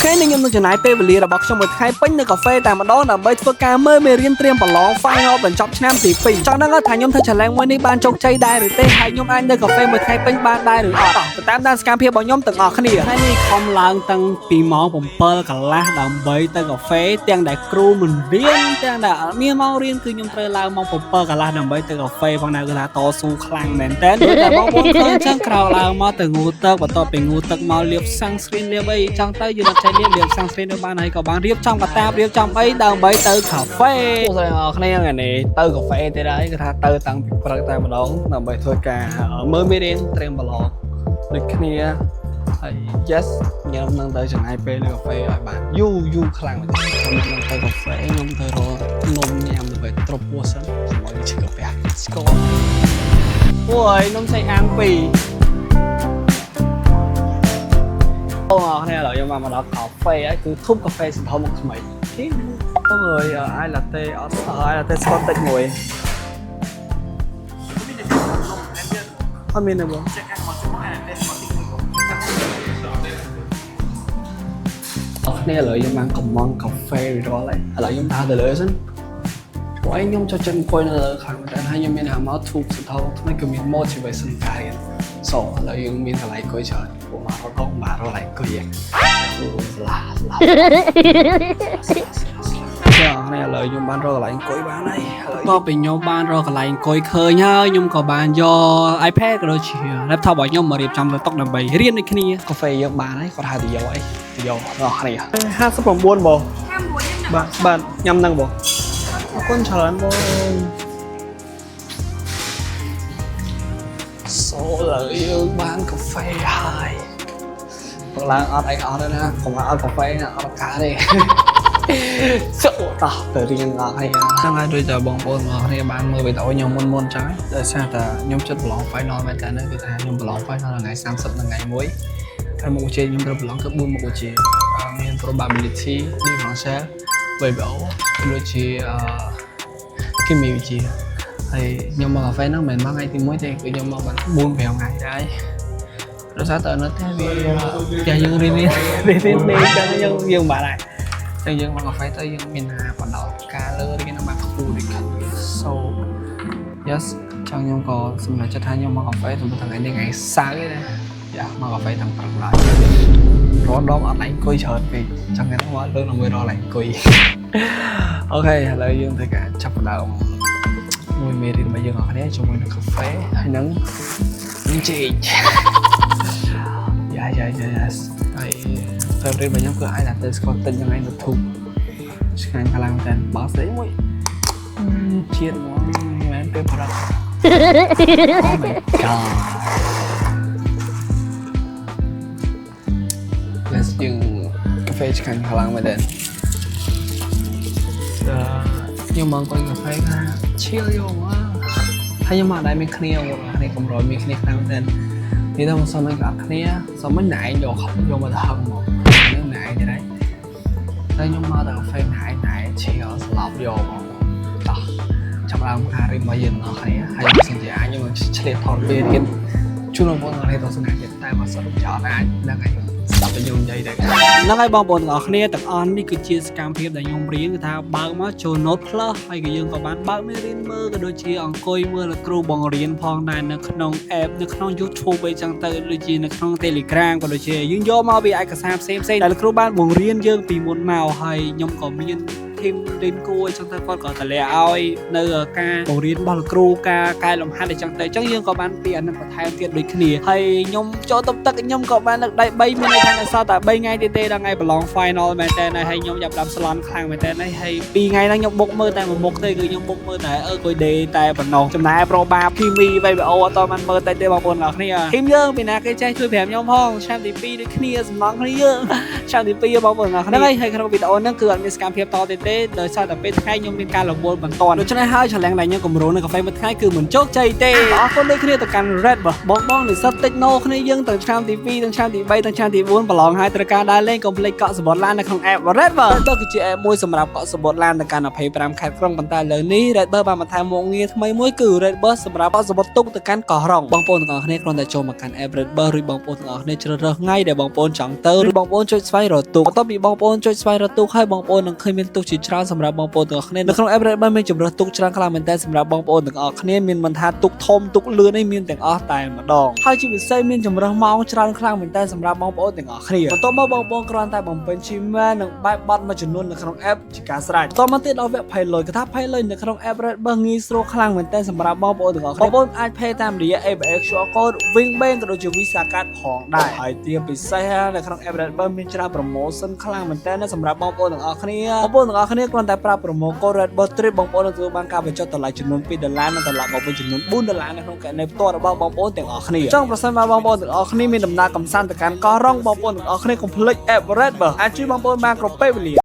ថ្ងៃនេះខ្ញុំនឹងចំណាយពេលវេលារបស់ខ្ញុំមួយថ្ងៃពេញនៅកាហ្វេតែម្ដងដើម្បីធ្វើការមើលមេរៀនត្រៀមប្រឡង final បញ្ចប់ឆ្នាំទី2ចង់ដឹងថាខ្ញុំធ្វើ challenge មួយនេះបានជោគជ័យដែរឬទេហើយខ្ញុំអាចនៅកាហ្វេមួយថ្ងៃពេញបានដែរឬអត់ទៅតាមដានសកម្មភាពរបស់ខ្ញុំទាំងអស់គ្នាថ្ងៃនេះខំឡើងតាំងពីម៉ោង7កន្លះដើម្បីទៅកាហ្វេទាំងដែលគ្រូមិនរៀនទាំងដែលអត់មានម៉ោងរៀនគឺខ្ញុំត្រូវឡើងម៉ោង7កន្លះដើម្បីទៅកាហ្វេផងដែរគឺថាតស៊ូខ្លាំងមែនតើដូចតែបងប្អូនឃើញចឹងក្រោកឡើងមកទៅងូតទឹកបន្ទាប់ពីងូតទឹកមកលាប sunscreen លាបអីចឹងទៅយើងអត់ចេះលាបលាប sunscreen នៅបានហើយក៏បានរៀបចំកាតាបរៀបចំអីដើម្បីទៅកាហ្វេសួស្តីអ្នកនរគ្នាថ្ងៃនេះទៅកាហ្វេទៀតហើយគឺថាទៅតាំងពីព្រឹកតែម្ដងដើម្បីធ្វើការមើលមេរៀនត្រៀមប្រឡងដូចគ្នាហើយ yes ខ្ញុំនឹងទៅចំណាយពេលនៅកាហ្វេឲ្យបានយូរយូរខ្លាំងមែនទែនខ្ញុំនឹងទៅកាហ្វេខ្ញុំទៅរកនំញ៉ាំដើម្បីទ្រពពោះសិនកុំឲ្យឈឺកាហ្វេ Let's go អូយនំឆៃអាំងពីរអូអរគ្នាឥឡូវខ្ញុំមកដល់កាហ្វេហើយគឺធុបកាហ្វេសន្ធមុខថ្មីអូយអាយឡាតេអត់អាយឡាតេស្កុតតិចមួយអត់មានទេបងអរគ្នាឥឡូវខ្ញុំបានកំងកាហ្វេរួចរាល់ហើយឥឡូវខ្ញុំដើរទៅលើសិនព្រោះឯងខ្ញុំចូលចិត្តអង្គុយនៅលើខ្លាំងមែនតើហើយខ្ញុំមានអាមកធូបសន្ធោថ្មីក៏មាន motivation ការរៀន so ឥឡូវយើងមានកន្លែងអង្គុយច្រើនពួកមករត់ដងមករកកន្លែងអង្គុយអូស្លាស្លាចានេះឥឡូវខ្ញុំបានរកកន្លែងអង្គុយបានហើយឥឡូវតទៅពីខ្ញុំបានរកកន្លែងអង្គុយឃើញហើយខ្ញុំក៏បានយក iPad ក៏ដូចជា laptop របស់ខ្ញុំមករៀបចំលើតុដើម្បីរៀនដូចគ្នាកាហ្វេយើងបានហើយគាត់ហៅទៅយកអីទៅយកដល់គ្នា59បងបាទបាទញ៉ាំហ្នឹងបងអរគុណច្រើនបង so ឥឡូវយើងបានកាហ្វេហើយបងឡើងអត់អីអត់ទេណាកុំឲ្យអត់កាហ្វេណាអត់ការទេ ចូលតោះទៅរៀនអស់ហើយហ្នឹងហើយដូចតែបងប្អូនទាំងអស់គ្នាបានមើលវីដេអូខ្ញុំមុនមុនចឹងដោយសារតែខ្ញុំចិត្តប្រឡង final មែនតើគឺថាខ្ញុំប្រឡង final ថ្ងៃ30ថ្ងៃ1ហើយមុខវិជ្ជាខ្ញុំត្រូវប្រឡងគឺ4មុខវិជ្ជាមាន probability differential VBO ដូចជាអឺគីមីវិទ្យាហើយខ្ញុំមកកាហ្វេហ្នឹងមិនមែនមកថ្ងៃទី1ទេគឺខ្ញុំមកបាន4 5ថ្ងៃដែរដោយសារតែនៅផ្ទះវាផ្ទះយើងរៀនរៀនរៀនរៀននេះចឹងយើងយើងបានដែរ ចឹងយើងមកកាហ្វេទៅយើងមានណាបណ្ដោការលើរៀននឹងបានខ្ពស់ដូចគ្នា so yes ចឹងខ្ញុំក៏សម្រេចចិត្តថាខ្ញុំមកកាហ្វេទៅថ្ងៃនេះថ្ងៃសៅរ៍ណាយ៉ាមកកាហ្វេតាំងព្រឹកឡើយរត់ដងអត់ឡើងអង្គុយច្រើនពេកចឹងថ្ងៃនេះមកលើកដើម្បីរកឡើងអង្គុយ okay ឥឡូវយើងធ្វើការចាប់ផ្ដើមមួយមេរៀនរបស់យើងអស់គ្នាជាមួយនឹងកាហ្វេហើយនឹងចេកយ៉ាយ៉ាយ៉ាហើយ favorite របស់ខ្ញុំគឺអាយឡាតេស្កុតទិញហ្នឹងឯងទៅធូបឆ្ងាញ់ខ្លាំងមែនតើបើស្អីមួយជាតិហ្មងមិនមែនពេលព្រឹក Oh my god Let's យើងកាហ្វេឆ្ងាញ់ខ្លាំងមែនតើខ្ញុំមកអង្គុយកាហ្វេថា chill យកមកហើយខ្ញុំមកដែរមានគ្នាបងគ្នាកម្រមានគ្នាខ្លាំងមែនតើនេះទៅមកសុំឲ្យក៏អត់គ្នាសុំមិនណែឯងយកយកមកទៅហឹងមកហ្នឹងណែឯងទេដែរតែខ្ញុំមកទៅកាហ្វេណែឯងណែ chill ស្លាប់យកមកតោះចាប់ដើមការរៀនរបស់យើងអស់គ្នាហើយបើសិនជាអាចខ្ញុំនឹងឆ្លៀតថតពេលរៀនជូនបងប្អូនទាំងអស់គ្នាទស្សនាទៀតតែបើសិនជាអត់អាចហ្នឹងហើយស្ដាប់តែខ្ញុំនិយាយទៅហ្នឹងហើយបងប្អូនទាំងអស់គ្នាទាំងអស់នេះគឺជាសកម្មភាពដែលខ្ញុំរៀនគឺថាបើកមកចូល Note Plus ហើយក៏យើងក៏បានបើកមេរៀនមើលក៏ដូចជាអង្គុយមើលលោកគ្រូបង្រៀនផងដែរនៅក្នុង app នៅក្នុង YouTube អីចឹងទៅដូចជានៅក្នុង Telegram ក៏ដូចជាយើងយកមកពីឯកសារផ្សេងផ្សេងៗដែលលោកគ្រូបានបង្រៀនយើងពីមុនមកហើយខ្ញុំក៏មាន team រៀនគួរអញ្ចឹងទៅគាត់ក៏តម្លាក់ឲ្យនៅការបង្រៀនរបស់លោកគ្រូការកែលំហាត់អញ្ចឹងទៅអញ្ចឹងយើងក៏បានពីអានឹងបន្ថែមទៀតដូចគ្នាហើយខ្ញុំចូលតុបទឹកខ្ញុំក៏បានលើកដៃ3មានន័យថានៅសល់តែ3ថ្ងៃទៀតទេដល់ថ្ងៃប្រឡង final មែនតើហើយខ្ញុំចាប់ដើមស្លន់ខ្លាំងមែនតើហើយ2ថ្ងៃហ្នឹងខ្ញុំបុកមើលតែមួយមុខទេគឺខ្ញុំបុកមើលតែអឺគួយដេតែប៉ុណ្ណោះចំណែកប្រូបាគីមី VBO អត់តបានមើលតែទេបងប្អូនទាំងអស់គ្នាteam យើងពីណាគេចេះជួយប្រាប់ខ្ញុំផងឆ្នាំទី2ដូចគ្នាសំណងគ្នាយើងឆ្នាំទី2បងប្អូនទាំងអស់គ្នាហើយក្នុងវីដេអូហ្នឹងគឺអត់មានសកម្មភាពតទៀតទេ ទេដោយសារតែពេលថ្ងៃខ្ញុំមានការរវល់បន្តដូច្នេះហើយ challenge ដែលខ្ញុំកម្រងនៅកាហ្វេមួយថ្ងៃគឺមិនជោគជ័យទេអរគុណដូចគ្នាទៅកាន់ Red Bus បងបងនិស្សិត Techno គ្នាយើងទាំងឆ្នាំទី2ទាំងឆ្នាំទី3ទាំងឆ្នាំទី4ប្រឡងហើយត្រូវការដើរលេងកុំភ្លេចកក់សំបុត្រឡាននៅក្នុង app Red Bus Red Bus គឺជា app មួយសម្រាប់កក់សំបុត្រឡានទៅកាន់25ខេត្តក្រុងប៉ុន្តែលើនេះ Red Bus បានបន្ថែមមុខងារថ្មីមួយគឺ Red Bus សម្រាប់កក់សំបុត្រទូកទៅកាន់កោះរ៉ុងបងប្អូនទាំងអស់គ្នាគ្រាន់តែចូលមកកាន់ app Red Bus រួចបងប្អូនទាំងអស់គ្នាជ្រើសរើសថ្ងៃដែលបងប្អូនចង់ទៅឬបងប្អូនចុចស្វែងរកទូកបន្ទាប់ពីបងប្អូនចុចស្វែងរកទូកហើយបងប្អូននឹងឃើញមានទូកជាច្រើនសម្រាប់បងប្អូនទាំងអស់គ្នានៅក្នុង app Red Bus មានជម្រើសទូកច្រើនខ្លាំងមែនទែនសម្រាប់បងប្អូនទាំងអស់គ្នាមានមិនថាទូកធំទូកលឿននេះមានទាំងអស់តែម្ដងហើយជាពិសេសមានជម្រើសម៉ោងច្រើនខ្លាំងមែនទែនសម្រាប់បងប្អូនទាំងអស់គ្នាបន្ទាប់មកបងប្អូនគ្រាន់តែបំពេញ Gmail និងបែបបទមួយចំនួននៅក្នុង app ជាការស្រេចបន្តមកទៀតដល់វគ្គ pay លុយគឺថា pay លុយនៅក្នុង app Red Bus ងាយស្រួលខ្លាំងមែនទែនសម្រាប់បងប្អូនទាំងអស់គ្នាបងប្អូនអាច pay តាមរយៈ ABA QR code Wing Bank ក៏ដូចជា Visa Card ផងដែរហើយទៀពិសេសនៅក្នុង app Red Bus មានច្រើន promotion ខ្លាំងមែនទែនណាសម្រាប់បងប្អូនទាំងអស់គ្នាបងប្អូនទាំងអស់គ្នាគ្រាន់តែប្រើ promo code Red Bus Trip បងប្អូននឹងទទួលបានការបញ្ចុះតម្លៃចំនួន2ដុល្លារនិងត្រឡប់មកវិញចំនួន4ដុល្លារនៅក្នុងកណនីផ្ទាល់របស់បងប្អូនទាំងអស់គ្នាចង់ប្រសិនបើបងប្អូនទាំងអស់គ្នាមានដំណើរកម្សាន្តទៅកាន់កោះរ៉ុងបងប្អូនទាំងអស់គ្នាកុំភ្លេច app Red Bus អាចជួយបងប្អូនបានគ្រប់ពេលវេលា។